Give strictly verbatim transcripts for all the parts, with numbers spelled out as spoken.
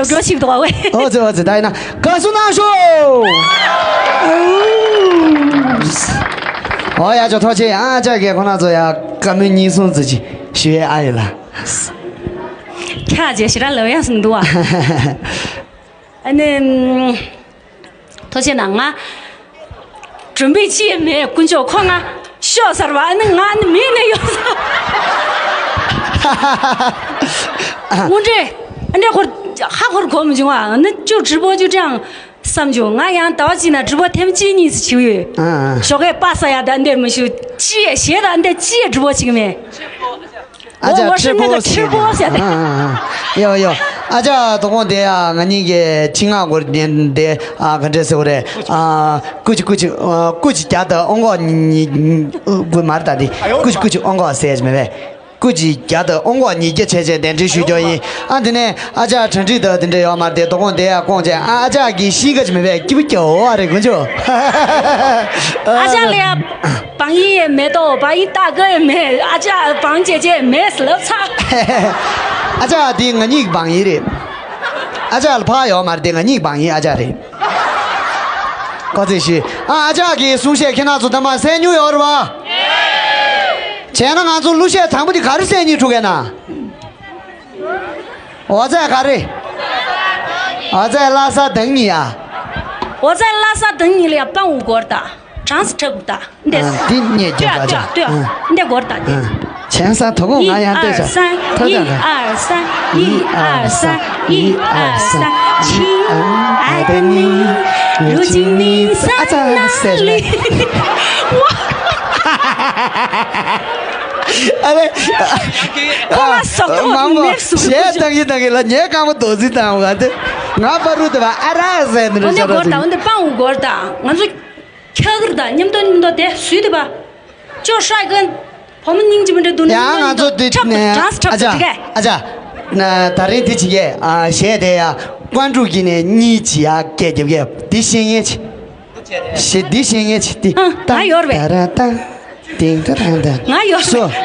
འགྲོ་ཞིག་འདུག་བས། ཨོ་ཙི་ཨོ་ཙི། ད་ཡིན་ན་དགའ་བསུ་གནང་ཤོག་ཨོ་ཡ་ཅོ་ཐོག་ཆེ། ཨ་ཅག་གིས་ཁོ་ན་ཚོ་ཡ་བཀའ་མོལ་སྙན་སེང་ཙི་ཅི་ཞུ་ཡས་ཨ་ཡོད་ལ། ཁྱག་རྗེས་ཞེ་དྲག་ལབ་ཡག་སུ་མི་འདུག་བ། ཨ་ནི། ཐུགས་རྗེ་གནང་། ང་གྲུམ་བུས་ཅི་ཡང་མེད། དཀོན་མཆོག་ཁོ་ང་ཤོག་ཟེར་བ། ཨ་ནི་ང་ནི་མིག་ནས་ཡོང་སོང་། དངོས་འབྲེལ་ཨ་འདྲས་ཁོར་ཧ་ཧོར་གོ་མི་བྱུང་བ། ཨ་ནི་ཅུ་ཀྲི་པོ་ཅུ་ཀྲང་བསམ་བྱུང་། ང་ཡང་ཟླ་བ་གཅིག་ན་ཀྲི་པོ་ཐེངས་གཅིག་གཉིས་སུ་བྱེད་ཀྱི་ཡོད། ཨ་ཨ། ཞོགས་ཀས་པ་ས་ཡ་ད་འདྲས་མི་ཞུ། ཅི་ཡང་གཞས་ད་འདྲས་ཅི་ཡང་ཀྲི་པོ་བྱེད་ཀྱི་མེད། ཨ་ཅག་ཁྲི་པོ་ཟེར་ནས། ཨ་ཨ་ཨ། ཡོ་ཡོ། ཨ་ཅག་དོ་དགོང་དེ་ཡ་ང་གཉིས་ཀྱི་ཆིང་ང་སྒོར་ནས་དེ་ཨ་ག་འདྲས་ཟེར་བ་རེད། ཨ་ཀུ་ཅི་ཀུ་ཅི། ཨ་ཀུ་ཅི་བརྒྱ་དང་ཨོ་འགོག་ཉི་ཉི། ཀུ་མར་ད་དེ་ཀུ་ཅི་ཀུ་ཅི་ཨོ་འགོག་ཟེར་གྱི་མེད་པས། ཀུ་ཅི་བརྒྱ་དང་ཨོ་འགོག་ཉིས་བརྒྱ་བྱས་བྱས་གདན་འདྲེན་ཞུ་རྒྱུ་ཡིན། ཨ་དེ་ནས་ཨ་ཅག་གྲ་སྒྲིག་དང་དེ་འདྲས་ཡོད་མ་རེད་དེ། དོ་དགོང་དེ་ཡ་སྐོང་བྱས། ཨ་ཨ་ཅག་གིས་ཤེས་ཀྱི་མེད་པས་སྐྱིད་པོ་སྐྱིད་པོ་རེད་དཀོན་མཆོག་ཨ་ཅག་ལ་ཡ། བང་ཡིན་ཡང་མེད་དོ། བང་ཡིན་ལྟ་གི་ཡང་མེད། ཨ་ཅག་བང་བྱེད་བྱེད་མེད་ལབ་ཚར། ཨ་ཅག་འདི་ང་གཉིས་ཀྱི་བང་ཡིན་རེད། ཨ་ཅག་ལ་ཕ་ཡོད་མ་རེད་དེ། ང་གཉིས་ཀྱི་བང་ཡིན་ཨ་ཅག་རེད། ཁོ་ཚོས་ཤི། ཨ་ཨ་ཅག་གི་གསུང་བཤད་ཁྱེད་རང་ཚོ་ཐ་མ་གསན་མྱོང་ཡོད་རེད་བ། བྱས་ན་ང་ཚོ་གླུ་གཞས་དང་པོ་དེ་ག་རེ་གསན་སྙིང་འདོད་གས་ན། འོ་ཙི་ག་རེ། འོ་ཙི་ལྷ་ས་དང་ཉི་ཡ། འོ་ཙི་ལྷ་ས་དང་ཉི་ལ་ཡ་པང་འུ་གོར་ད། གྲངས་སུ་འཁྲབ་དགོས་ད། འདི། ཨ། འདི་རྙེད་རྒྱུ་ལྟོས་ག་ཅག་ལྟོས་ལྟོས། ཨ། འདི་གོར་ད་འདི། ཨ། བྱས་ཙང་དོ་དགོང་ང་ཡང་ལྟོས་བྱ། ཐོས་བྱ་ད། 一二三，一二三，一二三。亲爱的你，如今你在哪里？ ཨ་ལེ། ཁོ་ལ་ཟོག་ཐོག་མང་པོ་མེར་སུ་གཞས་བཏང་གི་བཏང་གི་ལ་ཉལ་སྐར་མ་རྡོ་རྩིས་བཏང་བ་དེ། ང་པ་རུ་དེ་བ་ཨ་ར་ཟེར་ནི་འོ་རེད་ཤ་འདི་ར་གོར་ད། ཟིག་འོ་འདི་པང་འུ་གོར་ད། ང་ཚོ་ཁྱག་གིར་ད་མཉམ་དུ་མཉམ་དུ་དེ་སུས་དེ་བ། ཅོ་ཧྲ་གི། བུ་མོ་སྙིང་རྗེ་མི་འདྲ་འདུག་ནི་ཡང་ང་ཚོ་འདི་འཁྲབ་ནས་གྲངས་འཁྲབ་ཨ་ཅག་འདི་གས། ཨ་ཅག་ན་ད་རིང་འདི་བྱེད་གས། ཨ་གཞས་དེ་ཡ་ཀོན་ཀྲུག་གི་ནས་གཉིས་ཀྱི་ཡ་སྐད་རྒྱབ་གས། འདི་ཤེས་ངེས་ཆེ། ཤེས་འདི་ཤེས་ངེས་ཆེ་འདི། ཨ་ད་ང་ཡོར་བས། ད་ར་ད། དེང་ད་རང་ད། ང་ཡོར་སོ། བས།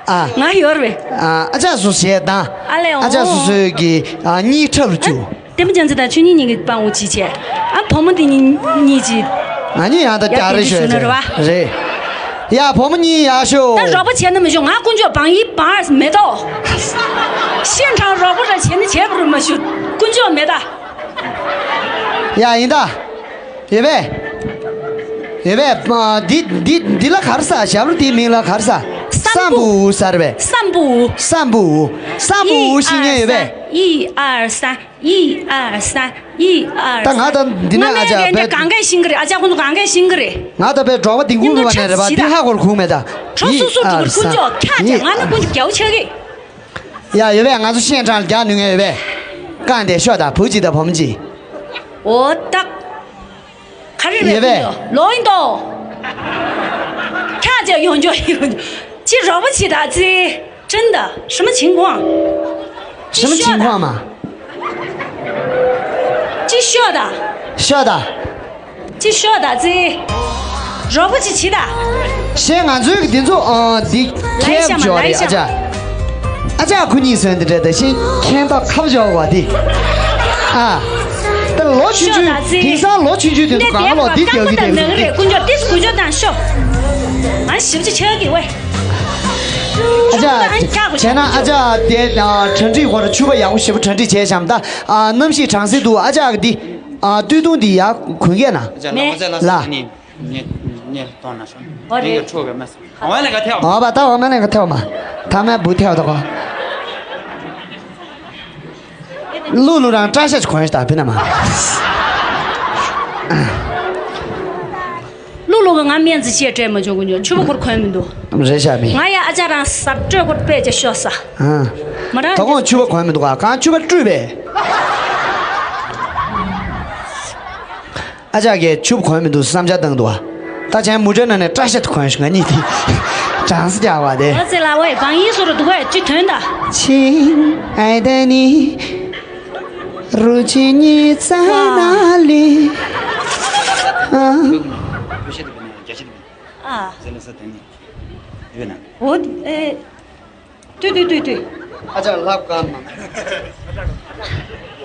ཨ། ང་ཡོར་བས། ཨ་ཨ་ཅག་སོ་གཞས་དང་། ཨ་ལེ་ཨ་ཅག་སོ་འོ། སོའི་གི་ཨ་གཉིས་འཁྲབ་རུ་བཅུག་ཨ། ལྟད་མོ་རྒྱལ་མཚན་དང་ཆོས་ཉིད་གཉིས་ཀྱི་པང་འུ་གཅིག་བྱས། ཨ་བུ་མོ་དེ་གཉིས་གཉིས་ཀྱིས། ང་གཉིས་ཡང་ད་ཡར་བསྐྱར་རེ་དེ་ཞུ་ཤོད་ན་རེད་བ། རེད། ཡ་བུ་མོ་གཉིས་ཡར་ཤོག་ད་རོགས་པ་བྱས་ན་མི་ཤོག་ང་དཀོན་མཆོག་བང་ཡིག་བར་མེད་དོ། ཤེན་ཁྲང་རོགས་པ་ར་བྱས་ན་བྱས་པ་རུ་མ་ཞུ། དཀོན་མཆོག་མེད་ད། ཡ་ཡིན་ད། ཡོད་པས། ཡོད་པས། ཨ་འདི་འདི་འདི་ལ་ག་རེ་ཟ། ཞབས་བྲོ་འདིའི་མིང་ལ་ག་རེ་ཟ། སམ་བུ། སམ་བུ་ཟེར་བས། སམ་བུ། སམ་བུ། སམ་བུ་ཤེས་མཁན་ཡོད་པས། 一二三，一二三。 一二三，一二三。ད་ང་ད་འདི་ནས་ཨ་ཅག་ང་མེད་པས་གང་གས་ཤིང་གི་རེད། ཨ་ཅག་ཁོང་ཚོ་གང་གས་ཤིང་གི་རེད། ང་ད་པའི་འབྲོག་པ་འདི་ངུ་རུ་བ་ནས་རེད་པ། འདི་ཧ་གོར་ཁུངས་མེད་ད། གྲོ་སུ་སུ་འགྲོ་གི་རེད། དཀོན་མཆོག་ཁྱག་ཁྱག་ང་ནི་དཀོན་མཆོག་རྒྱལ་པོ་ཆགས་གི། ཡ་ཡོད་པས། ང་ཚོ་ཤེན་ཁྲང་རྒྱག་ནུས་མཁན་ཡོད་པས། རྐང་དེ་ཤོག་ད་བུ་གཅིག་དང་བུ་མོ་གཅིག་འོ་ད། ག་རེ་རེད། ཡོད་པས། ལོ་ཡིན་དོ། ཁྱག་ཅག་ཡོང་འཇོག་ཡོང་འཇོག་ཅི་རོགས་པ་བྱེད་ད་ཙི། 真的，什么情况？ 什么情况嘛？ ཅི་ཤོད་ད། ཤོད་ད། ཅི་ཤོད་ད་ཙི། རོགས་པ་ཅི་བྱེད་ད། ཤེས་ང་ཚོའི་གི་འདི་ཚོ་ཨ་འདི་ཁྱེད་ཤ་མ་འཇོག་རེད། ཨ་ཅག་ཨ་ཅག་ཁུ་གཉིས་སོན་འདི་འདྲ་ད་ཤེས་ཁྱེད་ད་ཁབ་འཇོག་བ་འདི། ཨ། ད་ལོ་ཆུང་ཆུང་དེང་སང་ལོ་ཆུང་ཆུང་དེ་ཚོ་གང་ལོ་འདི་རྒྱག་གི་དེ་རེད། དཀོན་མཆོག་ཏིས་དཀོན་མཆོག་དང་ཤོག་ང་ཞིབ་ཅིག་ཆགས་ཀྱི་ཝེ། ཨ་ཅག་བྱས་ན་ཨ་ཅག་དེ་གྲ་སྒྲིག་ཧོར་ཕྱུ་པ་ཡག་པོ་ཞེ་པོ་གྲ་སྒྲིག་བྱས་བཞག་ད། ཨ་གནམ་གཤིས་གྲང་སེ་འདུག་ཨ་ཅག་འདི། ཨ་སྟོད་ཐུང་འདི་ཡག་གོན་གས་ན། ལ། ཨ་པ་ད་འོ་མ་ལས་ཀ་ཐེའོ་མ། ཐ་མའི་བུ་ཐེའོ་ད་གོ། ལུ་ལུ་རང་སྐྲ་ཤད་གོན་ཞིག་ད་ཕི་ན་མ། ལུ་ལུ་གི་ང་སྨན་རྩིས་བྱས་སྤྲད་མ་བྱུང་གི་ཉོ་ཕྱུ་པ་ཁོར་གོན་མི་འདུག་རེད་ཤག་མི། ང་ཡ་ཨ་ཅག་རང་ཟབ་སྤྲོད་ཁོར་དཔེ་ཅིག་ཤོག་ས། ཨ། མ་རང་ད་གོང་ཕྱུ་པ་གོན་མི་འདུག་ག་གང་ཕྱུ་པ་བཀྲུས་པས། ཨ་ཅག་གིས་ཕྱུ་པ་གོན་མི་འདུག་བསམ་འཆར་བཏང་འདུག་ག་ད་ཅན་མུ་དྲ་ན་ནས་སྐྲ་ཤད་གོན་ཤིག་ང་གཉིས་དེ། གྲངས་སུ་རྒྱག་པ་དེ། ཨ་ཙི་ལ་ཝེ་བང་ཡིག་སོ་རུ་འདུག་ག་ཅི་དོན་ད། 亲爱的你 རུ་ཅི་ཉི་ཙ་ན་ལི། ཨ། ཨ། འོ། ཨེ། ཏུ་ཏུ་ཏུ་ཏུ། ཨ་ཅག་ལབ་ག་མ།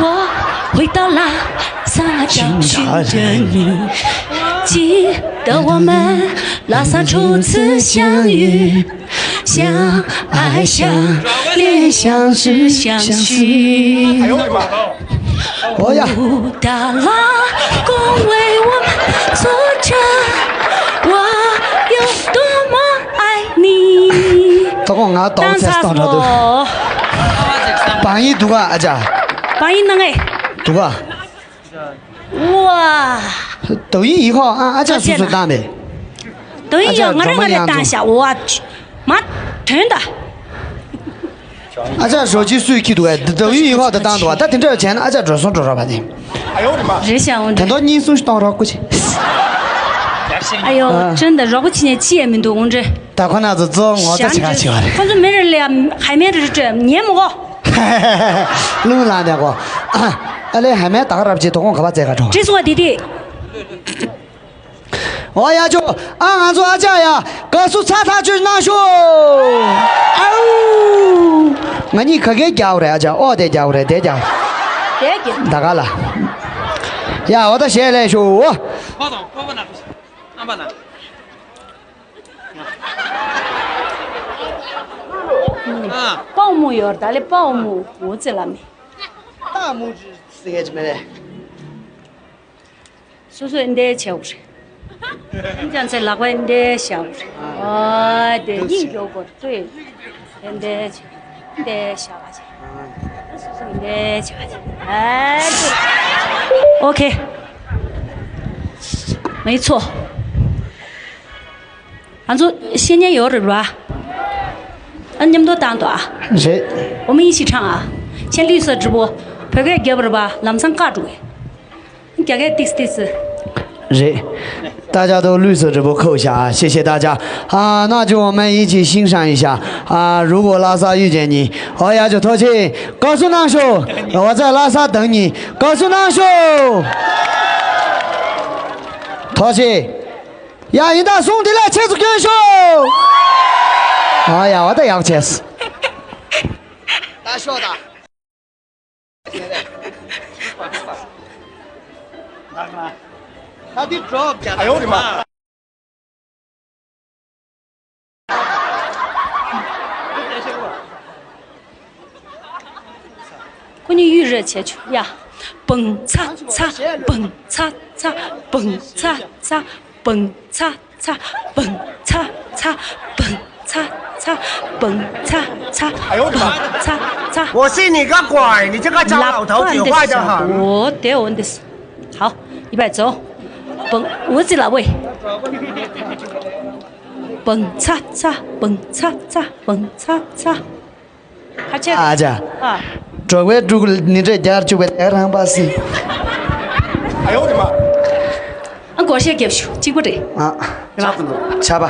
我回到拉萨找寻着你，记得我们拉萨初次相遇，相爱相恋，相知相惜。哎呦我的妈！ 哦呀，布达拉宫为我们作证，我有多么爱你。 ད་ཁོང་ང་ཏོག་ཙམ་བཏང་འགྲོ་འདུག། བང་ཡིག་འདུག་ག་ཨ་ཅག། བང་ཡིག་གནང་ངེས། འདུག་ག། ཝ། 抖音一号 ཨ་ཨ་ཅག་སོ་སོས་བཏང་ནས། 抖音一号 ང་རང་ང་རང་བཏང་ཤག། ཝ། མ་དོན་དག། ཨ་ཅག་རོ་ཅི་སུས་ཁྱི་འདུག་གས། 抖音一号 དུ་བཏང་འདུག་ག། ད་དེ་འདྲ་བྱས་ན་ཨ་ཅག་འགྲོ་སོང་འགྲོ་རོགས་པ་ནི། རེད་ཤག་འོན་ཏེ། དེ་འདོག་གཉིས་གསུམ་ཞིག་གཏོང་རོགས་སྐུ་མཁྱེན། ཨ་ཡོ། ཨ། ཅན་ད་རོགས་པ་བྱེད་ནས་ཅི་ཡང་མི་འདུག་འོན་ཏེ། ད་ཁོ་ན་ཚོ་གཙོ་བོ་ངོ་ཚ་བྱེད་ག་བྱེད་བ་རེད། ཁོ་ཚོ་མི་རེ་ལ་ཡ་ཧའི་མན་རེ་སྤྲད་ཉན་མོ་གོ། རླུང་ལངས་ནས་གོ། ཨ་ལེ་ཧའི་མན་ད་ག་རབ་ཅིག་དོ་དགོང་ག་པ་བཙལ་ག་འགྲོ། བྲིས་སོང་བ་དེ་དེ། ཨོ་ཡ་ཅོ། ཨ་ང་ཚོ་ཨ་ཅག་ཡ་དགའ་བསུ་ཚ་ཐག་ཆོད་གནང་ཤོག། ཨའུ། ང་གཉིས་ག་གེ་རྒྱག་རེད། ཨ་ཅག་ཨོ་དེ་རྒྱག་རེད། དེ་རྒྱག་རེད། དེ་རྒྱག་ད་ག་ལ། ཡ་འོ་ད་གཞས་ལེན་ཤོག། ཨ། 报幕有点儿大嘞，报幕我这了没？大拇指四个字没嘞。 སོ་སོས་འདི་བྱེད་དགོས་རེད། ཨིན་ཅང་ཚེ་ལག་པ་འདི་བཞག་དགོས་རེད། ཨ་དེ་སྙིང་རྗེ་པོ་ལྟོས། འདི་འདི་བྱེད། འདི་བཞག་པ་བྱེད། སོ་སོས་འདི་བྱེད་པ་བྱེད། ཨ་དེ། ཨོ་ཁེ། ང་ཡི་ཚོ། ང་ཚོ་བཤད་ཉན་ཡོད་རེད་པ། ཨ་མཉམ་དུ་བཏང་དོ་ཨ། རེད། 我们一起唱啊。先绿色直播 བོད་སྐད་རྒྱབ་རེད་པ། ལམ་སང་བཀག་འགྲོ་གི། རྒྱ་སྐད་ཏིག་ཏིག་རེད། 大家都绿色直播扣一下啊，谢谢大家。啊，那就我们一起欣赏一下啊。如果拉萨遇见你，我要去偷情，告诉那首，我在拉萨等你，告诉那首，偷情。 ཡ་ཡིན་ད་གསུང་དེ་ལ་ཆེ་ཚུ་སྐྱོན་ཤོག། ཨ་ཡ་བ་ད་ཡག་ཆེས། ད་ཤོག་ད། ད་འདི་འགྲོ་བརྒྱ་ད། ཨ་ཡོ་རི་མ། ཁོ་གཉིས་གཡུལ་རེས་བྱས་བྱུང་ཡ། བང་ཚ་ཚ། བང་ཚ་ཚ། བང་ཚ་ཚ། བང་ཚ་ཚ། བང་ཚ་ཚ། བང་ཚ་ཚ། བང་ཚ་ཚ། 哎呦我的妈！ བང་ཚ་ཚ། 我信你个鬼！你这个糟老头子有话就好了。 ལབ་པ་འདི་ཟེར། འོ་དེ་འོ་འདི་ཟེར། 好，预备走。 བང་འོ་ཙི་ལ་ཝེ། བང་ཚ་ཚ། བང་ཚ་ཚ། བང་ཚ་ཚ། ཁ་ཆེ། ཨ་ཅག་ཨ། འབྲོག་པའི་ཕྲུ་གུ་ནི་འདྲེ་རྒྱར་བཅུག་པའི་ལས་རང་པ་སི། 哎呦我的妈！ ཨ་སྒོར་གཞས་རྒྱབ་ཤོག་གཅིག་པོ་རེད། ཨ། རེད་པ། ཆབ་པ།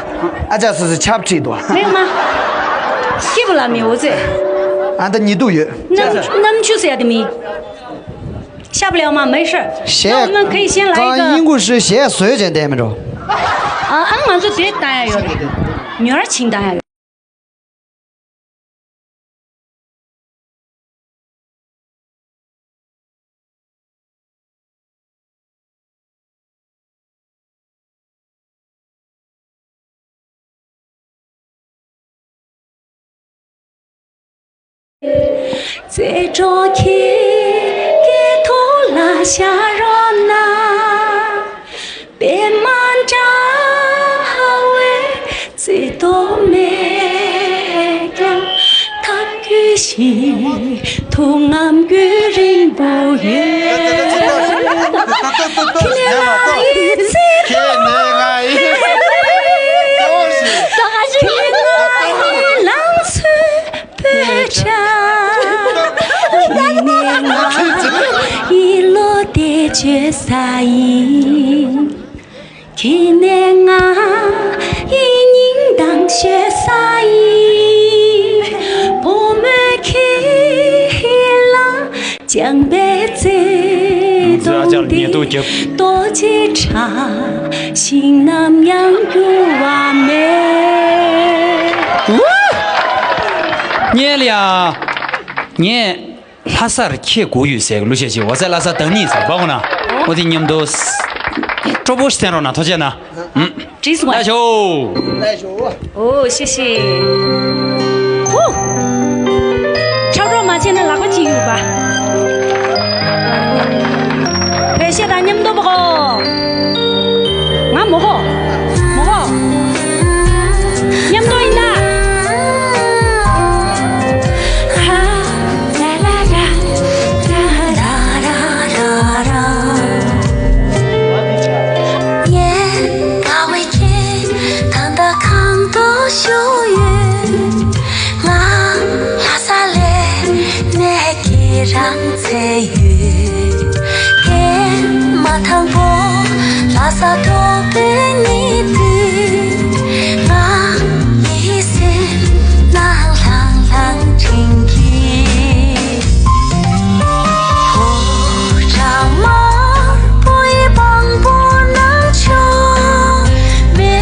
ཨ་ཅག་སོ་སོའི་ཆབ་ཁྲིད་དོ། མེད་མ། སྐྱིད་པོ་ལ་མི་འོ་ཙེ། ཨ་ད་ཉི་གདུགས་ཡོད། རྣམ་རྣམ་འགྱུར་ཟེར་ཡ་དེ་མིན། 下不了吗？没事儿。 གཞས། 那我们可以先来一个。 刚音故事 གཞས་བཟོས་བྱས་བསྡད་མི་འགྲོ། ཨ་ཨ་ང་ཚོ་དེ་བཏང་ཡ་ཡོད་རེད། ཉོ་ར་ཆིང་བཏང་ཡ་ཡོད། ཁྱེད་ནས་ང་ཡི་སྙིང་དང་ཤོད་ས་ཡིན། ཡངས་པའི་ཚལ་དུ་ཉེ་དུ་རྒྱབ། ལྟོ་འཕྱེ་ཕྲ་ཞིང་ནམ་ཡང་འགྱུར་བ་མེད། ཉལ་ཡ། ངས་ལྷ་སར་ཁྱེད་སྒུག་ཡོད་ཟེར་གླུ་གཞས་ཤིག་འོ་ཙེ་ལྷ་ས་བདག་ཉིད་ཟེར་བ་གོ་ན། འོ་དེ་མཉམ་དུ་སྤྲོ་པོ་ཞིག་བསྟན་རོགས་གནང་ཐུགས་རྗེ་གནང་། བྲིས་སོང་བ། ལ་ཞོ། ལ་ཞོ། ཨོ་ཤེ་ཤེ། ཧུ། ཁྲབ་རོགས་མ་བྱས་ན་ལག་པ་གཅིག་ཡོད་པ། བོད་གཞས་དང་མཉམ་དུ་པ་གོ། ང་མོ་གོ། མོ་གོ། མཉམ་དུ་ཡིན་ན། ཧ། ལ་ལ་ལ། ལ་ལ་ལ་ལ། ངས་དགའ་བའི་ཁྱེད་ད་ལྟ་གང་དུ་བཞུགས་ཡོད། ང་ལྷ་ས་ལས་ནས་ཁྱེད་རང་བཙལ་ཡོད། ཧེ་མ་དང་པོ་ལྷ་ས་ཐོབ་པའི་ཉིན་དུས། ང་ཡི་སེམས་ནང་ལྷང་ལྷང་དྲན་གྱིས། ཕོ་བྲང་དམར་པོ་ཡི་དཔང་པོ་ནང་ཆོ་མེ་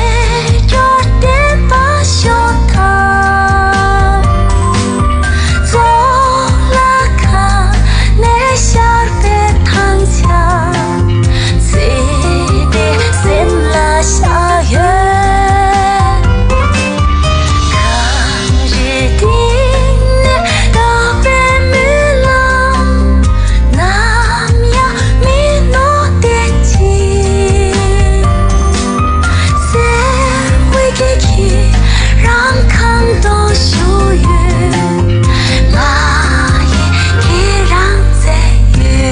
སྒྱོགས་ལྡན་པ་ཤོག་དང་། ཙོག་ལ་ཁ་ནས་ཤར་བའི་ཐང་ཆ་ཚེ་འདི་སེམས་ལ་ཤར་ཡོད། གངས་རི་སྟེང་ནས་བཏབ་པའི་སྨོན་ལམ་ནམ་ཡང་མི་ནོར་བསྡད་ཅིང་། བརྩེ་བའི་སྐད་ཀྱིས་རང་གང་དུ་བཞུགས་ཡོད། ང་ཡི་ཁྱེད་རང་བཙལ་ཡོད།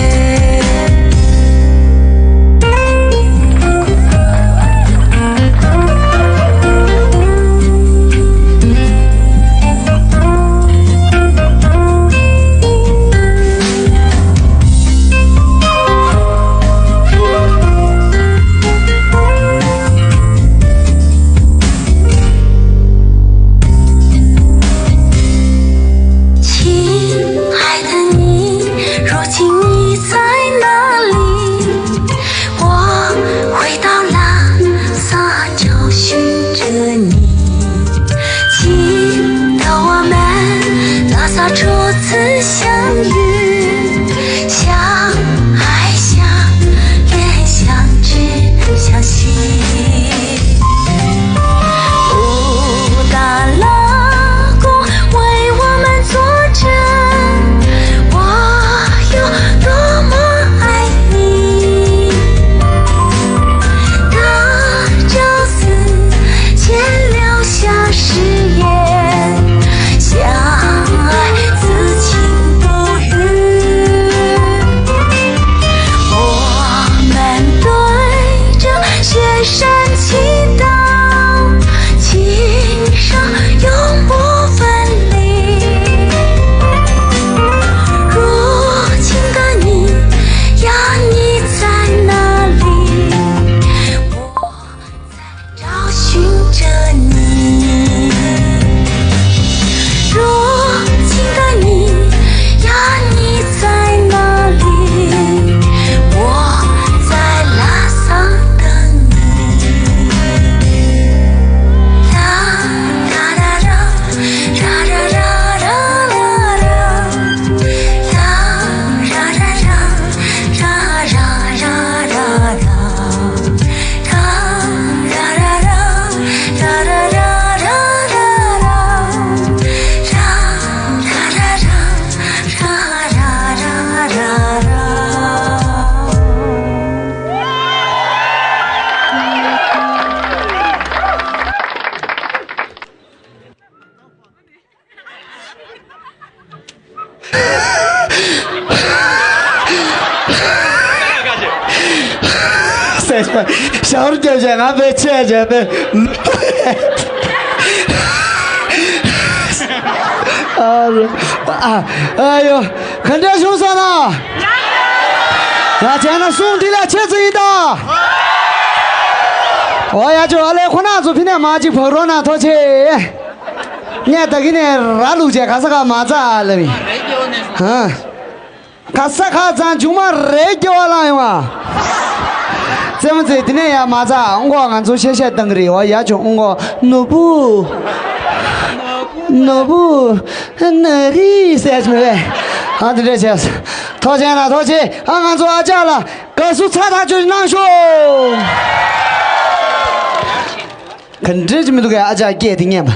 ཞབས་བརྒྱབ་བྱས་ང་བས་ཆེ་བྱས་པས། ཨ་ཡོ། ག་འདྲ་བྱུང་སོང་ན། ཡ་བྱས་ན་གསུང་འདི་ལ་ཆེ་ཙི་ཡིན་ད། ཨོ་ཡ་ཅོ་ཨ་ལེ་ཁོ་ན་ཚོ་ཕི་ནས་མ་གཅིག་བག་རོ་ན་ཐོ་ཆེ། ངས་ད་གི་ནས་ར་ལུག་བྱས་ག་ས་ག་མ་རྩ་ཨ་ལེ་མི། ཧ། ཁ་ས་ཁ་ཚང་ཆུང་མ་རེ་སྐྱེ་བ་བླངས་ཡོང་ང་། རྩེད་མོ་རྩེ་དེ་ནས་ཡ་མ་ཚ་ཨང་གོ་ང་ཚོ་ཤ་ཤ་བཏང་གི་རེད་བ། ཡ་ཆུང་ཨང་གོ་ནོར་བུ། ནོར་བུ། ན་རི་ཟེར་གྱི་མེད་པས། ཨ་དེ་འདྲ་བྱས། ཐོག་ཆེན་ལ་ཐོག་ཆེ། ཨ་ང་ཚོ་ཨ་ཅག་ལ་དགའ་བསུ་ཚ་ཐག་ཆོད་གནང་ཤོག། ག་འདྲ་ཅིག་མི་འདུག་གས། ཨ་ཅག་སྐད་དེ་སྙན་པ།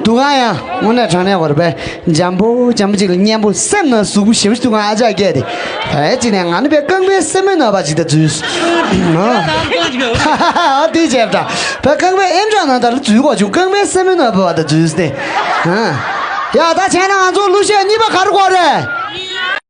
འདུག་ག་ཡང་དངོས་གནས་དྲང་གནས་བར་པས་འཇམ་པོ་འཇམ་པོ་ཅིག་ལ་སྙན་པོ་སེམས་ནང་ཟུག་པོ་ཞེ་པོ་ཅིག་འདུག་ག། ཨ་ཅག་སྐད་དེ། བས་ཅི་ནས་ང་ནི་བས་རྐང་པའི་སེན་མོའི་ནང་པ་ཅིག་ད་འཛུལ། ཨ་དེ་བྱས་པ་འདྲ། བས་རྐང་པའི་ཨེམ་ཅོག་ནང་ད་ལ་འཛུལ་གོ་བྱུང་། རྐང་པའི་སེན་མོའི་ནང་པ་བ་ད་འཛུལ་སྟེ། ཨ་ཡ་ད་བྱས་ན་ང་ཚོ་གླུ་གཞས་གཉིས་པ་ག་རེ་དགོས་རེད།